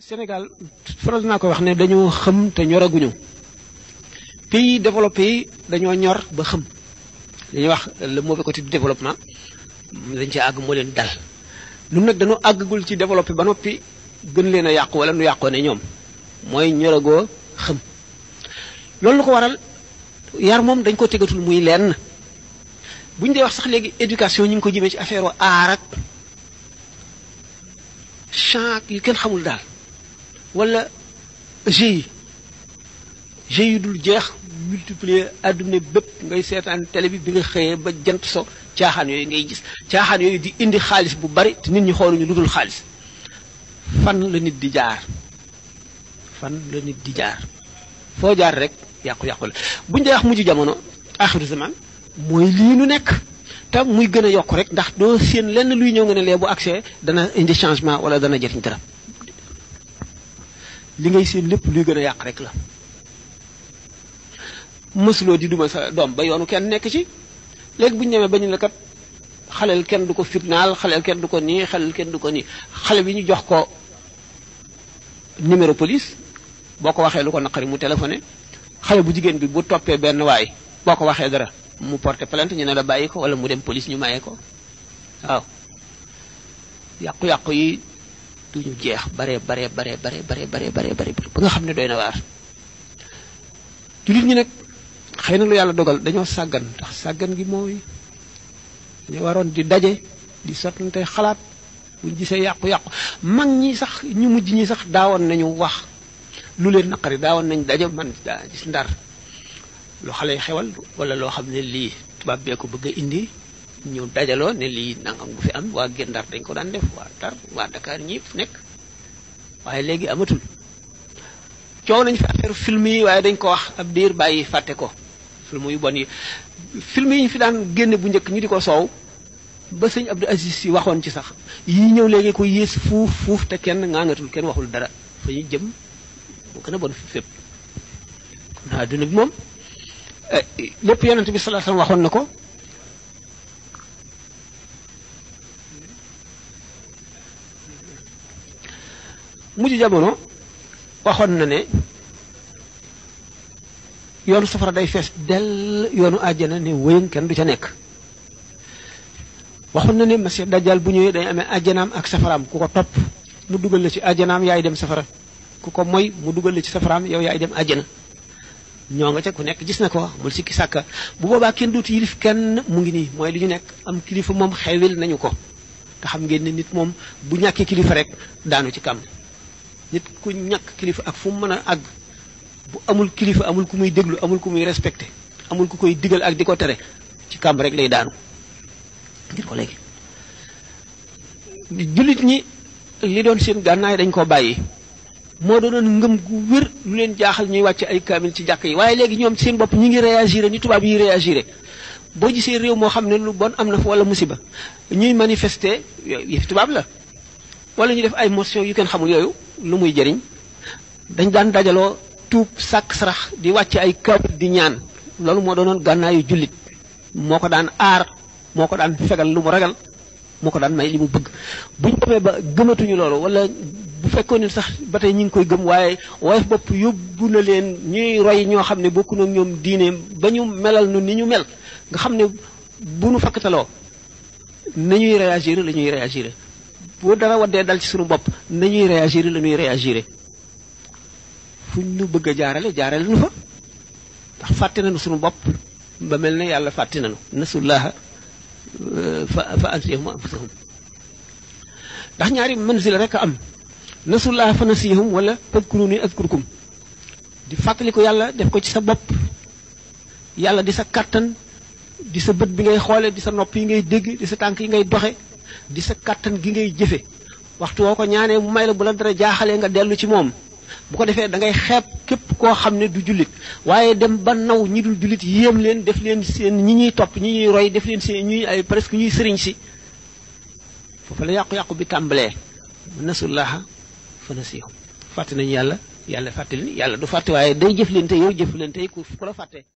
Sénégal faral naa ko wax ne dañoo xam te ñoraguñu pays développé yi dañoo ñor ba xam dañuy wax le mauvais côté du développement dañ ci àgg moo leen dal ñun nag dañoo àggagul ci développé ba noppi gën leen a yàqu wala nu yàqoo ne ñoom mooy ñoragoo xam loolu lu ko waral yar moom dañ ko tegatul muy lenn buñ dee wax sax léegi éducation ñu ngi ko jëmee ci affaire aar ak champ yu kenn xamul daal wala GIE yu dul jeex multiplier adduna bépp ngay seetaan télé bi nga xëyee ba jant so caaxaan yooyu ngay gis caaxaan yooyu di indi xaalis bu bari te nit ñi xooluñu lu dul xaalis fan la nit di jaar foo jaar rek yàqu-yàqu la buñ dee wax mujj jamono axiru zaman mooy lii nu nekk te muy gën a yokk rek ndax doo seen lenn luy ñëw nga ne lee bu accès dana indi changement wala dana jëriñ dara li ngay seen lépp luy gën a yàq rek la mësuloo di duma sa doom ba yoonu kenn nekk ci léegi bu ñu demee ba ñu ne kat xaleel kenn du ko fitnaal xaleel kenn du ko nii xaleel kenn du ko nii xale bi ñu jox ko numéro police boo ko waxee lu ko naqari mu téléphoné xale bu jigéen bi bu toppee benn waay boo ko waxee dara mu porté plainte ñu ne la bàyyi ko wala mu dem police ñu mayee ko waaw yàqu-yàqu yi duñu jeex bare ba nga xam ne doy na waar jullit ñi nag xëy na lu yàlla dogal dañoo sàggan ndax sàggan gi mooy dañoo waroon di daje di sottante xalaat buñ gisee yàqu-yàqu mag ñi sax ñu mujj ñi sax daawoon nañu wax lu leen naqari daawoon nañ daje man daa gis ndar loo xale yi xewal wala loo xam ne lii tubaab bee ko bëgg a indi ñu dajaloo ne lii nangam bu fi am waa Guet Ndar dañ ko daan def waa Ndar waa Dakar ñi fu nekk waaye léegi amatul coow nañ fi affaire film yi waaye dañ ko wax ab diir bàyyi fàtte ko film yu bon yi film yi ñu fi daan génne bu njëkk ñu di ko soow ba sëñ Abdou Aziz si waxoon ci sax yii ñëw léegi ko yées fuuf te kenn ngaangatul kenn waxul dara fa ñu jëm moo gën a bon fi fépp kon adduna bi moom lépp yonent bi sallallahu alayhi wasallam waxoon na ko mujj jamono waxoon na ne yoonu safara day fees dell yoonu àjjana ne wéyën kenn du ca nekk waxoon na ne Masiix Dajjal bu ñëwee day amee àjjanaam ak safaraam ku ko topp mu dugal la ci àjjanaam yaay dem safara ku ko moy mu dugal la ci safaraam yow yaay dem àjjana ñoo nga ca ku nekk gis na ko mul sikki sàkka bu boobaa kenn duuti yilif kenn mu ngi nii mooy li ñu nekk am kilifa moom xewil nañu ko te xam ngeen ne nit moom bu ñàkkee kilifa rek daanu ci kam nit ku ñàkk kilifa ak fu mu mën a àgg bu amul kilifa amul ku muy déglu amul ku muy respecté amul ku koy digal ak di ko tere ci kam rek lay daanu ngir ko léegi jullit ñi li doon seen gànnaay dañ ko bàyyi moo doonoon ngëm gu wér lu leen jaaxal ñuy wàcc ay kaamil ci jàkk yi waaye léegi ñoom seen bopp ñi ngi réagir ni tubaab yi réagir boo gisee réew moo xam ne lu bon am na fa wala musiba ñuy manifester yëf tubaab la wala ñu def ay motion yu kenn xamul yooyu lu muy jëriñ dañ daan dajaloo tuub sàkk sarax di wàcc ay kaamil di ñaan loolu moo doonoon gànnaayu jullit moo ko daan aar moo ko daan fegal lu mu ragal moo ko daan may li mu bëgg bu ñu demee ba gëmatuñu loolu wala bu fekkoon ne sax ba tey ñu ngi koy gëm waaye woyof bopp yóbbu na leen ñuy roy ñoo xam ne bokku nag ñoom diine ba ñu melal nu ni ñu mel nga xam ne bu nu fakkataloo nañuy réagir la ñuy réagir bu dara waddee dal ci suñu bopp nañuy réagir la ñuy réagir fu ñu bëgg a jaarale nu fa ndax fàtte nañu suñu bopp ba mel ne yàlla fàtte nañu nasullaha fa ansiyahum anfusahum ndax ñaari manzila rek a am nasullaha fa nasiyahum wala fadkuruni azkurkum di fàttali ko yàlla def ko ci sa bopp yàlla di sa kàttan di sa bët bi ngay xoole di sa nopp yi ngay dégg di sa tànk yi ngay doxe di sa kàttan gi ngay jëfe waxtu woo ko ñaanee mu may la bu la dara jaaxalee nga dellu ci moom bu ko defee da ngay xeeb képp koo xam ne du jullit waaye dem ba naw ñi dul jullit yéem leen def leen seen ñi ñuy topp ñi ñuy roy def leen seen ñuy ay presque ñuy sëriñ si foofu la yàqu-yàqu bi tàmbalee nasullaha fa nasiyahum fàtte nañu yàlla fàtte leen yàlla du fàtte waaye day jëf leen te yow jëf leen tey ku la fàtte